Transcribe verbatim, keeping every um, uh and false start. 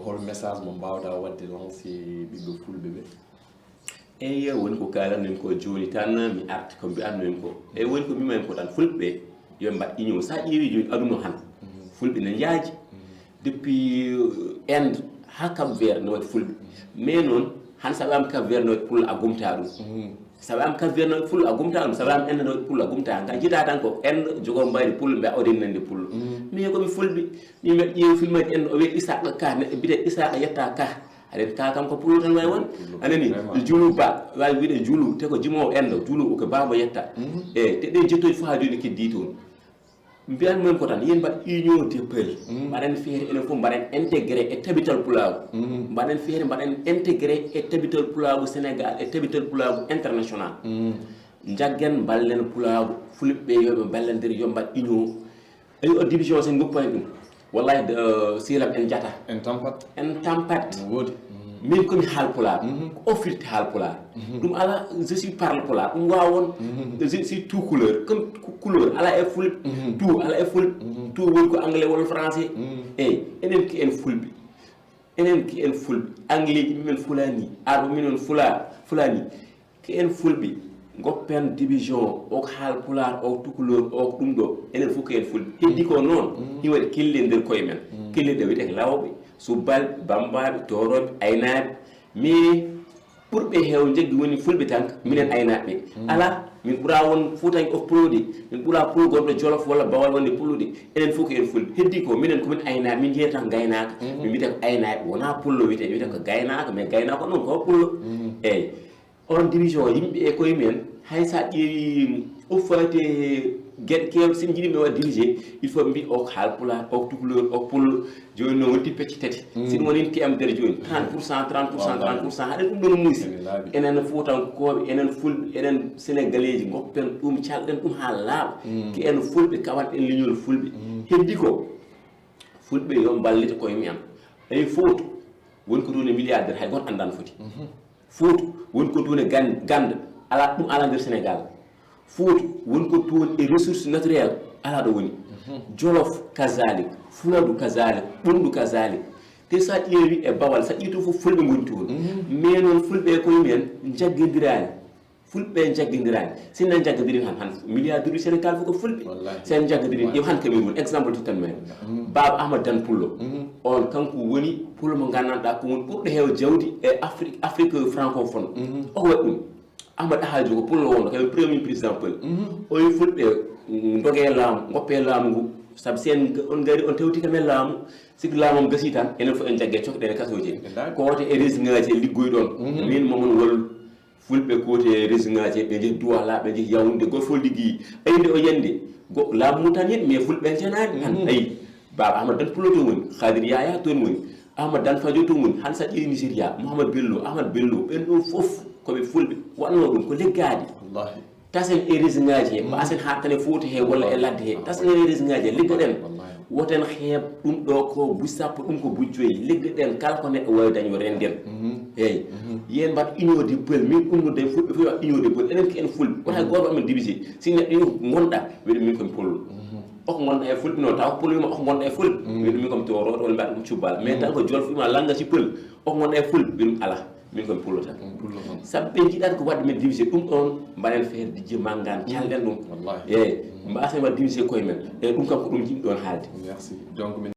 Hol message mo mbaawɗaa waɗde lancé ɓiɓɓe fulɓe ɓe? Eyi, woni ko kaalanmi ko jooni tan, mi arti ko mbi'anmi ko. Eyi, woni ko mbi'mi ko tan, fulɓe yo mbaɗ union. So a ƴeewi jooni aduna o hannde, fulɓe ne njaaji. Depuis Inde haa Cap Vert ne waɗi fulɓe. Mais noon, hannde so a wiyaama Cap Vert ne waɗi pullo, a gumtaa ɗum. So a wiyaama Cap Vert ne waɗi pullo, a gumtaa ɗum. So a wiyaama Inde ne waɗi pullo, a gumtaa. Ngaa jiitaa tan ko Inde jogoo mbaydi pullo, mbiyaa oɗon nandi pullo. Mais ko ɓe fulɓe. Min mbeɗa ƴeewi filmaaji en, o wiya Isaaka Ka, neɗɗo biyetee Isaaka yetta Ka. Aɗen Ka kam ko pullo tan waawi won. A nanii? Julu Ba, waawi wiyde Julu, te ko jimoowo Inde, Julu ko Ba mo yetta. Eyi, te ɗeen jettooji fof haa jooni keddii toon. Mbiyanmi on ko tan, yo en mbaɗ union des peuples. Mbaɗen feere enen fof, mbaɗen intégré e tabital pulaagu. Mbaɗen feere, mbaɗen intégré e tabital pulaagu Sénégal, e tabital pulaagu international. Njaggen, mballen pulaagu, fulɓe yo ɓe mballondir, yo mbaɗ union. Eyi, o division, so en ngoppaani ɗum, wallahi, eh, sehil am, en njata. En tampat. En tampat. No woodi. Min ko mi haalpulaar. Ko o firti haalpulaar. Ɗum alaa, je suis parle pulaar. Ɗum waawon. Je suis tout couleur. Comme cou-, couleur alaa e fulɓe. Tout alaa e fulɓe. Tout woni ko anglais walla français. Eyi, enen ko en fulɓe. Enen ko en fulɓe. Anglais ji minen fulaani. Arab minen fula-, fulaani. Ko en fulɓe, ngoppen division, o ko haalpulaar, o ko tukulóor, o ko ɗum ɗo, enen fof ko en fulɓe. Heddi ko noon, hino waɗi kelle nder koye men. Kelle ɗe wiyetee ko lawɓe, subalɓe, bammbaaɓe, toorooɓe, aynaaɓe. Mais ɓurɓe heew njaggi woni fulɓe tan, minen aynaaɓe ɓe. Alaa, min ɓuraa won fuutanke of pullo de, min ɓuraa pullo gonɗo Jolof walla Bawol wonde pullo de, enen fof ko en fulɓe. Heddi ko minen ko min aynaaɓe, min njeyata ko gaynaaka, min mbiyata ko aynaaɓe, wonaa pullo wiyetee, wiyata ko gaynaaka, mais gaynaako noon ko pullo. Eyi. On division, yimɓe e koye men, hay so a ƴeewi o faati e geɗe keewɗe, so en njiɗi ɓe waɗ dirigé, il faut ɓe mbiya o ko haalpulaar, o ko tukulóor, o ko pullo. Jooni noon wonti pecce tati. Si ɗum woni T M D R jooni, trente pour cent, trente pour cent, trente pour cent, haɗen ɗum ɗoon muusi. Enen Fuutankooɓe, enen Fulɓe, enen Sénégalais ji, ngoppen ɗum, calɗen ɗum haa laaɓa. Ko en fulɓe, kawanɗen leñol fulɓe. Heddi ko, fulɓe yo mballito koye mumen. Eyi, Fuuta, woni ko toon e milliardaire, hay gooto anndaa no foti. Fuuta, woni ko toon e gan-, gannde, alaa, ɗum alaa nder Sénégal. Fuuta, woni ko toon e ressource naturelle, alaa ɗo woni. Jolof, kazalik, Fuladu, kazalik, Ɓunndu, kazalik. Te so a ƴeewi e Bawal, so a ƴeewi toon fof fulɓe ngoni toon. Mais noon fulɓe e koye mumen njaggindiraani. Fulɓe njaggindiraani. Si en njaggindiri han, han milliardaire du Sénégal fof ko fulɓe. Wallahi. Si en njaggindiri, yo han Cameroun, exemple tottan men. Baaba Ahmad Dan Pullo. On kanko woni pullo mo nganndanɗaa ko woni ɓurɗo heew jawdi e Afrique, Afrique francophone. O ko waɗi ɗum. Ahmad Ahadjo ko pullo wonno, kañum premier président pullo. O wi fulɓe, mm, ndogee laamu, ngoppee laamu ngu. Sabu si en, on ngari, on tewti kam e laamu, siki laamu on gasii tan, enen fof en njaggee cokkeɗen e kasooji en. Koote e région ŋaaji en liggoyi ɗoon. Min momon wol fulɓe koote e région ŋaaji en, ɓe njehi Douala, ɓe njehi Yaoundé, gooto fof liggii. Ayi nde o yande, go-, laamu ngu tan yeɗi, mais fulɓe en cenaani. Ayi, Baaba Ahmad Dan Pullo toon woni, Khadir Yaya toon woni, Ahmad Dan Fadio toon woni, han so a ƴeewi Nigeria, Mouhamed Bello, Ahmad Bello, ɓen ɗoo fof ko ɓe fulɓe, waɗnoo ɗum ko leggaade. Wallahi. Tasen e région ŋaaji he, mbaasen haaɗtane Fuuta he walla e ladde he. Tasen e région ŋaaji he, liggoɗen. Wallahi. Woten heeɓ ɗum ɗoo ko buy sappo, ɗum ko buy joyi. Liggoɗen kala ko neɗɗo waawi dañ yo rennden. Eyi. Yen mbaɗ union des peuples, min ɗum no dañ fulɓe fof waɗ union des peuples. Enen ko en fulɓe. Wota gooto amen divisé. Si neɗɗo yo ngonɗa, wiɗo min komi pullo. Oko ngonɗa e fulɓe no, taw ko pullo wima oko ngonɗa e fulɓe. Wiɗo min komi toorooɗo, walla mbaɗa ɗum cubbal. Mais tan ko jolfo wima lannga si pël, oko ngonɗa e fulɓe, wiɗum alaa. Min komi pullo tan. Sabu ɓe njiɗaani ko waɗde men divisé, ɗum ɗoon mbaɗen feere dijje manngaan, calɗen ɗum. Wallahi. Eyi, mbaasen waɗ divisé koye men. Eyi, ɗum kam ko ɗum jiɗmi ɗoon haalde. Merci. Donc, min